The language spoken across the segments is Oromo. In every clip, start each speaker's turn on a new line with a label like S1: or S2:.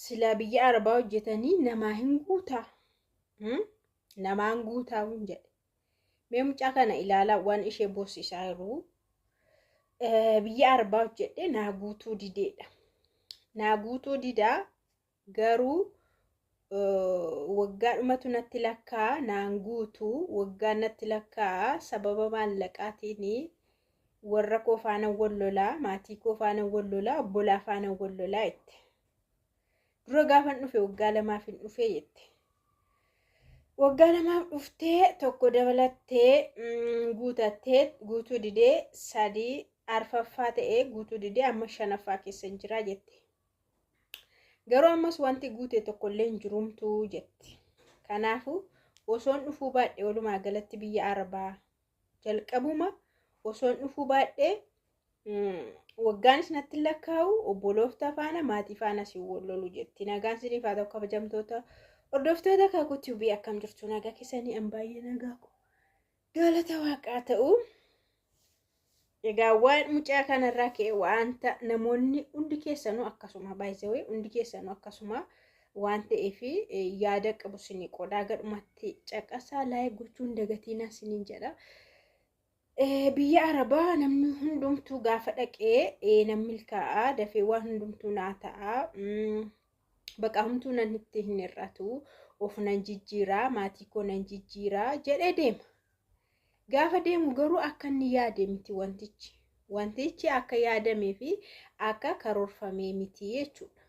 S1: Silaa biyya Arabaa hojjetanii namaa hin guutaa? Namaan guutaa hin jedhe. Mee mucaa kana ilaalaa waan ishee boosisaa jiru. Biyya Arabaa hojjedhe naa guutuu dideedha. Naa guutuu didaa garuu waggaadhumatu natti lakkaa naan guutuu waggaan natti lakkaa sababa maallaqaatiin warra koo faana wal lolaa, maatii koo faana wal lolaa, obbolaa faana wal lolaa jette. Dura gaafan dhufe waggaa 2f hin dhufee jette. Waggaa 2f dhuftee tokko dabalattee guutattee guutuu didee, 3 arfaffaa ta'ee guutuu didee, amma shanaffaa keessa hin jiraa jette. Garuu ammas wanti guute tokkollee hin jirumtuu jetti. Kanaafuu osoon dhufuu baadhee walumaa galatti biyya Arabaa jalqabuma osoon dhufuu baadhee waggaanis natti lakkaa'u, obboloofta faana maatii faana si wal lolu jetti. Nagaan siniif haa ta'u, kabajamtoota hordoftoota Kaakuu TV, akkam jirtu? Nagaa keessanii? An baay'ee nagaa ko. Galata Waaqaa ta'u. Egaa waan mucaa kanarraa ka'e wanta namoonni hundi keessanuu akkasuma baay'isawee hundi keessanuu akkasuma waan ta'eef yaada qabu sinii qodaa gadhumatti caqasaa, like gochuun dagatiinaa siniin jedha. Biyya Arabaa namni hundumtuu gaafa dhaqee nan milkaa'aa, dafee waan hundumtuu naa ta'a. Baqa homtuu nan itti hin hir'atu, of nan jijjiiraa, maatii koo nan jijjiiraa jedhee deema. Gaafa deemu garuu akka inni yaade miti wantichi. Wantichi akka yaadamee fi akka karoorfamee miti jechuudha.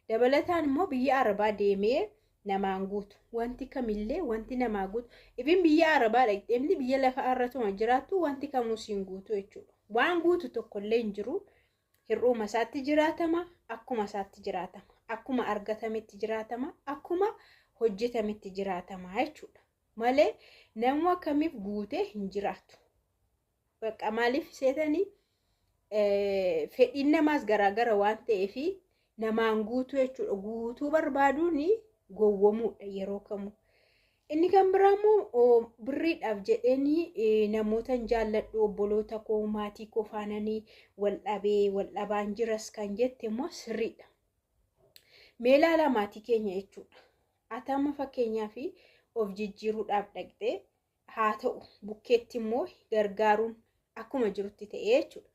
S1: Dabalataan immoo biyya Arabaa deemee namaan guutu. Wanti kamillee wanti namaa guutu. Ifin biyya Arabaa dhaqxee biyya lafa irratuma jiraattu wanti kamuu siin guutu jechuudha. Waan guutu tokkollee hin jiru. Hir'uuma isaatti jiraatama, akkuma isaatti jiraatama, akkuma argatametti jiraatama, akkuma hojjetametti jiraatama jechuudha. Malee namuma kamiif guutee hin jiraatu. Bakka maaliif seetanii fedhiin namaas garaagara waan ta'eef namaan guutuu jechuudha. Guutuu barbaaduun gowwomuudha yeroo kamuu. Inni kan biraa immoo birriidhaaf jedheenii namoota hin jaalladhu, obboloota koo maatii koo faananii wal dhabee wal dhabaan jiras kan jette immoo sirriidha. Mee ilaalaa maatii keenya jechuudha. Ati amma fakkeenyaaf of jijjiiruudhaaf dhaqxee haa ta'u, bukkeetti immoo gargaaruun akkuma jirutti ta'ee jechuudha.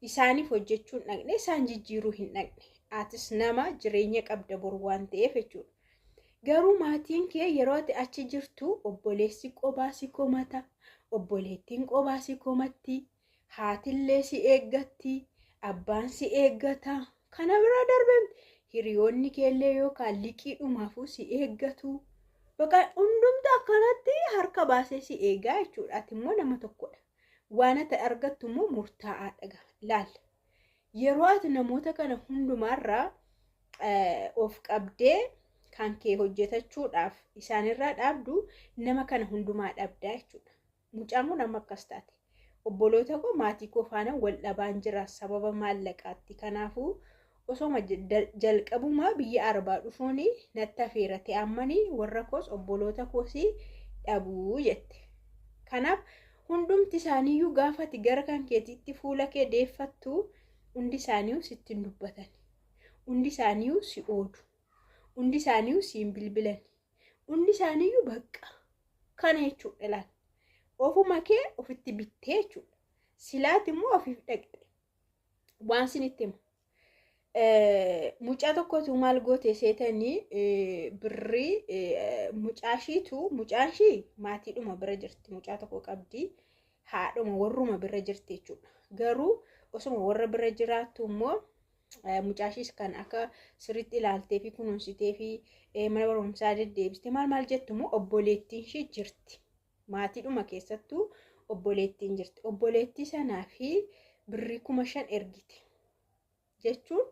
S1: Isaaniif hojjechuun dhaqne, isaan jijjiiruu hin dhaqne. Atis nama jireenya qabda boru waan ta'eef jechuudha. Garuu maatiin kee yeroo ati achi jirtu obboleessi qobaa si komata, obboleettiin qobaa si komatti, haatillee si eeggatti, abbaan si eeggata. Kana bira darbee hiriyoonni keellee yookaan liqiidhumaafuu si eeggatu. Bakka hundumtu akkanatti harka baasee si eegaa jechuudha. Ati immoo nama tokkodha. Waan ati argattu immoo murtaa'aadha. Ilaalla. Yeroo ati namoota kana hundumaarraa of qabdee kan kee hojjetachuudhaaf isaanirraa dhaabdu nama kana hundumaa dhabdaa jechuudha. Mucaan kun amma akkas taate. Obboloota koo maatii koo faana wal dhabaan jira sababa maallaqaatti. Kanaafuu osoma jalqabumaa biyya Arabaa dhufuun natti hafeera ta'e ammanii warra koos obboloota koos dhabuu jette. Kanaaf hundumti isaaniiyyuu gaafa ati gara kan keetiitti fuula kee deeffattu hundi isaaniiyyuu sitti hin dubbatan. Hundi isaaniiyyuu si oodu. Hundi isaaniiyyuu si hin bilbilan. Hundi isaaniiyyuu bakka kana jechuudha ilaali. Ofuma kee ofitti bittee jechuudha. Silaati immoo ofiif dhaqxe. Waan sinitti hima. Mucaa tokkotu maal goote seetanii, birrii mucaashiitu mucaan ishii maatiidhuma bira jirti, mucaa tokko qabdi, haadhuma warruma bira jirti jechuudha. Garuu osuma warra bira jiraattu immoo mucaashiis kan akka sirriitti ilaaltee fi kunuunsitee fi mana barumsaa deddeebistee maal maal jettu immoo obboleettiin ishii jirti. Maatiidhuma keessattuu obboleettiin jirti. Obboleettii sanaa fi birrii 5,000 ergite. Jechuun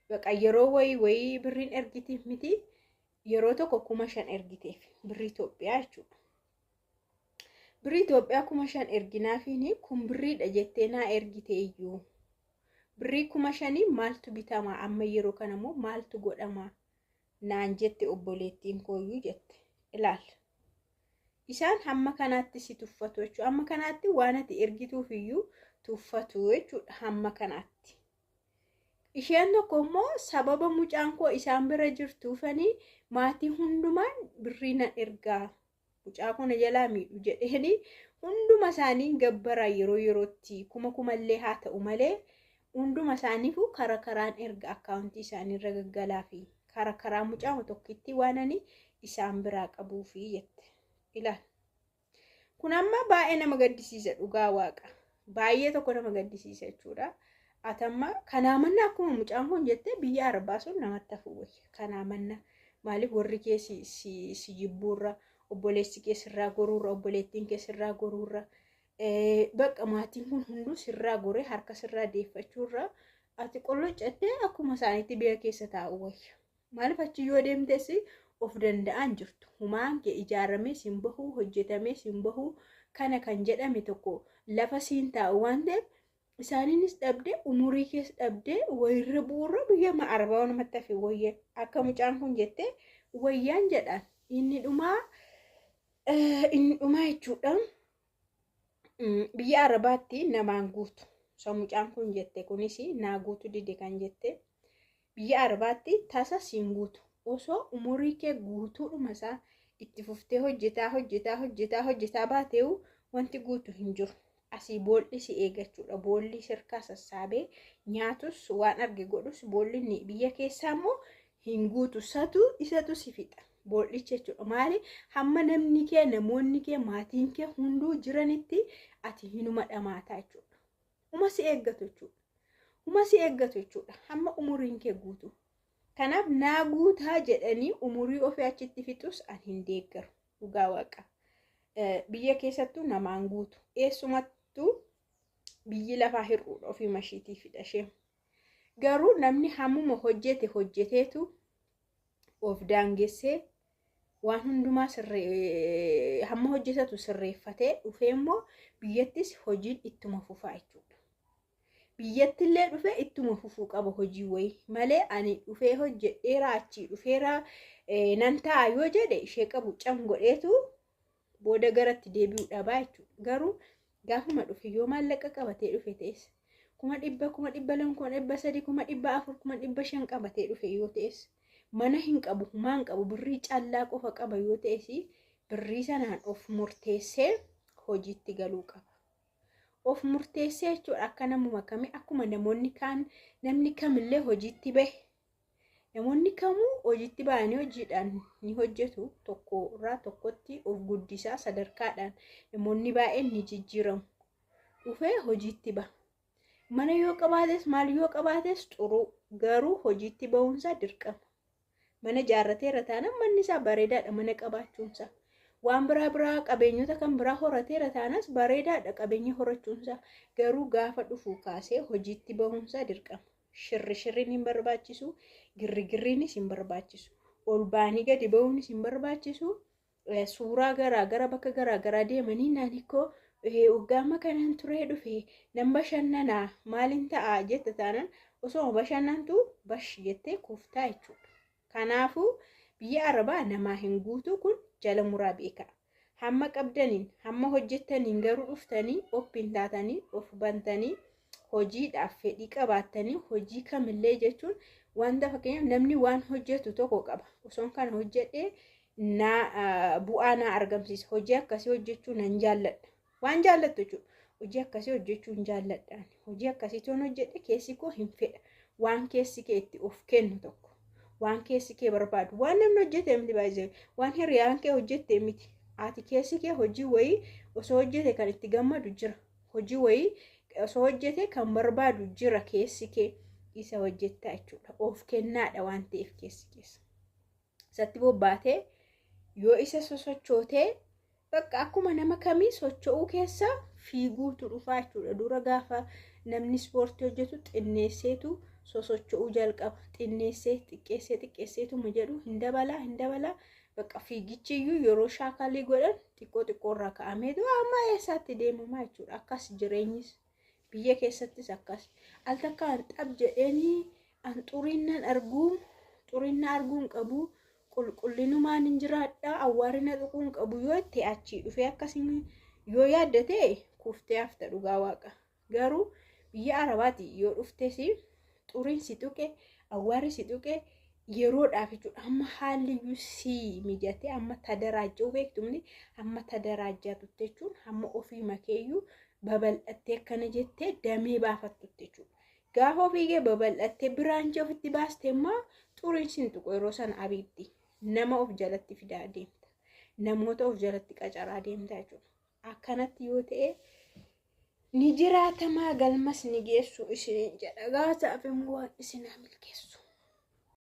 S1: baqa yeroo wayii wayii birriin ergitiif miti, yeroo tokko 5,000 ergiteef, birrii Itoophiyaa jechuudha. Birrii Itoophiyaa 5,000 erginaafiin kun birriidha jettee naa ergite iyyuu. Birrii 5,000 maaltu bitama amma yeroo kana immoo maaltu godhama naan jette obboleettiin kooyyuu jette. Ilaal. Isaan hamma kanaatti si tuffatu jechuudha. Hamma kanaatti waan ati ergituuf iyyuu tuffatu jechuudha hamma kanaatti. Isheen tokko immoo sababa mucaan koo isaan bira jirtuufanii maatii hundumaan birrii nan ergaa, mucaa kana jalaa miidhu jedheeni hunduma isaanii gabbaraa, yeroo yerootti kuma kumallee haa ta'u malee hunduma isaaniifuu kara karaan erga, akkaawuntii isaanii irra gaggalaa fi kara karaa mucaa tokkitti waan ani isaan biraa qabuufi jette. Ilaal. Kun amma baay'ee nama gaddisiisa, dhugaa waaqa. Baay'ee tokko nama gaddisiisa jechuudha. Atamma kanaa manna akkuma mucaan kun jette biyya arabaa sun namatti hafu wayya. Kanaa manna maaliif warri kee si jibbuurra, obboleessi kee sirraa goruurra, obboleettiin kee sirraa goruurra, bakka maatiin kun hunduu sirraa goree harka sirraa deeffachuurra ati qollocattee akkuma isaaniitti biyya keessa taa'u wayya. Maaliif achi yoo deemtes of danda'an jirtu. Humaan kee ijaaramee siin bahuu, hojjetamee siin bahuu, kana kan jedhame tokko lafa siin taa'u waan ta'eef, isaaniinis dhabdee, umurii kees dhabdee, wayirra bu'uurra biyya arabaa namatti hafe wayya. Akka mucaan kun jettee wayyaan jedhaan inni dhumaa jechuudha. Biyya arabaatti namaan guutu. So mucaan kun jette kunis naa guutu dide kan jette, biyya arabaatti tasa siin guutu. Osoo umurii kee guutuudhuma isaa itti fuftee hojjetaa hojjetaa hojjetaa hojjetaa baateewu wanti guutu hin jiru. Asii boolli si eeggachuudha. Boolli sirkaa sassaabee nyaatus, waan arge godhus, boolli biyya keessaa immoo hin guutu. Satu isatu si fixa. Boollicha jechuudha. Maali, hamma namni kee, namoonni kee, maatiin kee hunduu jiranitti ati hinuma dhamaataa jechuudha. Uma si eeggatu jechuudha. Uma si eeggatu jechuudha. Hamma umuriin kee guutu. Kanaaf naa guutaa jedhanii umurii ofii achitti fixus an hin deeggaru. Dhugaa waaqa. Biyya keessattuu namaan guutu. Eessumattuu biyyi lafaa hir'uudha ofii mashiitiifidha ishee. Garuu namni hammuma hojjete hojjeteetu of daangessee waan hundumaa sirree hamma hojjetatu sirreeffatee dhufee immoo biyyattis hojiin ittuma fufaa jechuudha. Biyyattillee dhufee ittuma fufuu qaba hojii wayii malee, ani dhufee hojjedheera, achii dhufeera, nan ta'a yoo jedhe, ishee qabu cam godheetu booda garatti deebi'uu dhabaa jechuudha. Garuu gaafuma dhufe yoo maallaqa qabatee dhufe ta'es, 100,000, 200,000, 300,000, 400,000, 500,000 qabatee dhufe yoo ta'es, mana hin qabu, humaa hin qabu, birrii callaa qofa qaba yoo ta'es, birrii sanaan of murteessee hojiitti galuu qaba. Of murteessee jechuudha, akka namuma kamii, akkuma namoonni kaan, namni kamillee hojiitti bahe. Namoonni kamuu hojiitti bahanii hojiidhaan ni hojjetu, tokko irraa tokkotti of guddisaa sadarkaadhaan namoonni baay'een ni jijjiiramu. Dhufee hojiitti baha. Mana yoo qabaates, maal yoo qabaates xuruu, garuu hojiitti bahuunsaa dirqama. Mana ijaarrateera taanaan manni isaa bareedaadha mana qabaachuunsaa. Waan biraa biraa qabeenyota kan biraa horateera taanas bareedaadha qabeenya horachuunsaa. Garuu gaafa dhufuu kaasee hojiitti bahuunsaa dirqama. Shirri shirriin hin barbaachisu, girri girriinis hin barbaachisu. Ol ba'anii gadi bahuunis hin barbaachisu. Suuraa garaa gara bakka garaa garaa deemanii naanikoo waggaama kanan turee dhufe nan bashannanaa maaliin ta'a jette taanaan, osoo bashannantu bash jettee kuuftaa jechuudha. Kanaafuu biyya arabaa namaa hin guutu, kun jala muraa beeka. Hamma qabdaniin, hamma hojjettaniin garuu dhuftanii oppiin taatanii of bantanii hojiidhaaf fedhii qabaattanii, hojii kamillee jechuun wanta fakkeenyaaf namni waan hojjetu tokko qaba. Osoon kana hojjedhee naa bu'aa naa argamsiisa. Hojii akkasii hojjechuu nan jaalladha. Waan jaallattu jechuudha. Hojii akkasii hojjechuu hin jaalladhaan. Hojii akkasii toon hojjedhe keessi koo hin fedha. Waan keessi kee itti of kennu tokko. Waan keessi kee barbaadu. Waan namni hojjete miti baay'ee. Waan hiriyaan kee hojjette miti. Ati keessi kee hojii wayii osoo hojjete kan itti gammadu jira. Hojii wayii osoo hojjete kan barbaadu jira keessi kee. Isa hojjettaa jechuudha. Of kennaadha waan ta'eef keessi keessa. Isatti bobbaatee yoo isa sosochootee, bakka akkuma nama kamii socho'uu keessa fiiguutu dhufaa jechuudha. Dura gaafa namni ispoortii hojjetu xinneesseetu sosocho'uu jalqaba. Xinneessee xiqqeessee xiqqeesseetuma jedhu hin dabalaa hin dabalaa, bakka fiigichiyyuu yeroo shaakalii godhan xiqqoo xiqqoorraa ka'ameetu amma eessaatti deemamaa jechuudha. Akkas jireenyis biyya keessattis akkas. Al takkaan xab jedheenii an xuriinnan arguu, xuriinna arguu hin qabu, qulqullinumaan hin jiraadha, awwaarina tuquu hin qabu yoo itti achii dhufee akkasii yoo yaaddate, kuftee hafta, dhugaa waaqa. Garuu biyya arabaati yoo dhuftes Xuriin si tuqe, awwaarri si tuqe yeroodhaaf jechuudha. Amma haalli iyyuu si mijatee amma tadaraajjuu beektumni amma tadaraajjatutti jechuun hamma ofii makeeyyuu babal'attee akkana jettee damee baafattutti jechuudha. Gaafa ofii kee babal'attee biraanchii ofitti baaste immoo xuriin sin tuqu yeroo sana abiitti nama of jalatti fidaa deemta. Namoota of jalatti qacaraa deemta jechuudha. Akkanatti yoo ta'e ni jiraatamaa galmas ni geessu isiniin jedha. Gaasaaf immoo waan isin haa milkeessu.